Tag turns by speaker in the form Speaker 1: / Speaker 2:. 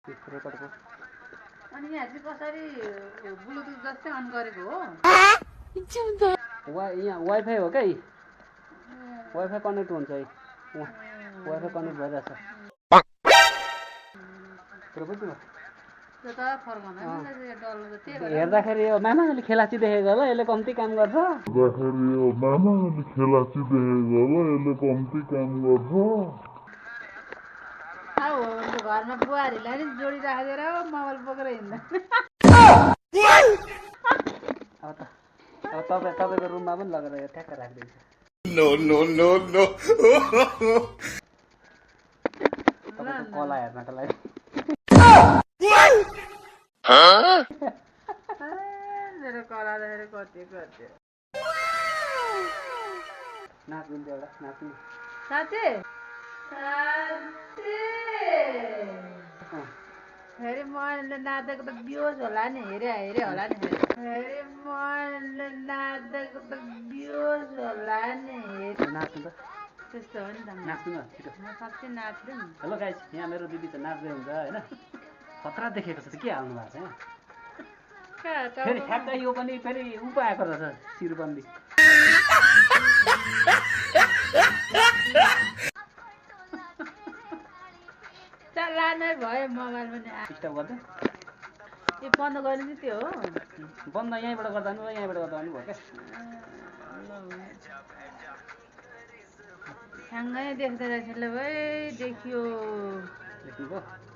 Speaker 1: रेकर्डको
Speaker 2: अनि यहाँ चाहिँ कसरी ब्लुटुथ जस्तै अन गरेको हो
Speaker 1: यहाँ वाइफाई हो क्या वाइफाई कनेक्ट हुन्छ है वाइफाई कनेक्ट भइरहेछ हेर्दाखेरि यो मामाले खेलाची देखेको होला यसले कम्ती काम गर्छ
Speaker 2: घरमा बुहारीलाई नि जोडी राखेर मोबाइल बोकेर हिँड्दा
Speaker 1: अब तपाईँको रुममा पनि लगेर यो ठ्याक्क राखिदिन्छ कला हेर्नको लागि
Speaker 2: मेरो कला देखेर कति कति
Speaker 1: नाचिदिन्छ एउटा नाच्नु
Speaker 2: साँच्चै फेरि मैले नाचेको त बियोस होला नि हेरे होला नि फेरि मैले नाचेको त बियोस होला नि
Speaker 1: नाच्नु त
Speaker 2: त्यस्तो हो नि त
Speaker 1: नाच्नु न छिटो
Speaker 2: म साँच्चै नाच्छु नि
Speaker 1: हेलो गाइस यहाँ मेरो दिदी त नाच्दै हुन्छ होइन खतरा देखेको छ त के हाल्नु भएको छ यहाँ फेरि ठ्याक्कै यो पनि फेरि उ पो आएको रहेछ शिरबन्दी
Speaker 2: लानै भयो मोबाइल पनि
Speaker 1: स्टप गर्दै
Speaker 2: यो बन्द गर्ने चाहिँ त्यो हो
Speaker 1: बन्द यहीँबाट गर्दा पनि यहीँबाट गर्दा पनि भयो क्या
Speaker 2: सँगै देख्दो रहेछ ल भाइ देखियो
Speaker 1: देख्नुभयो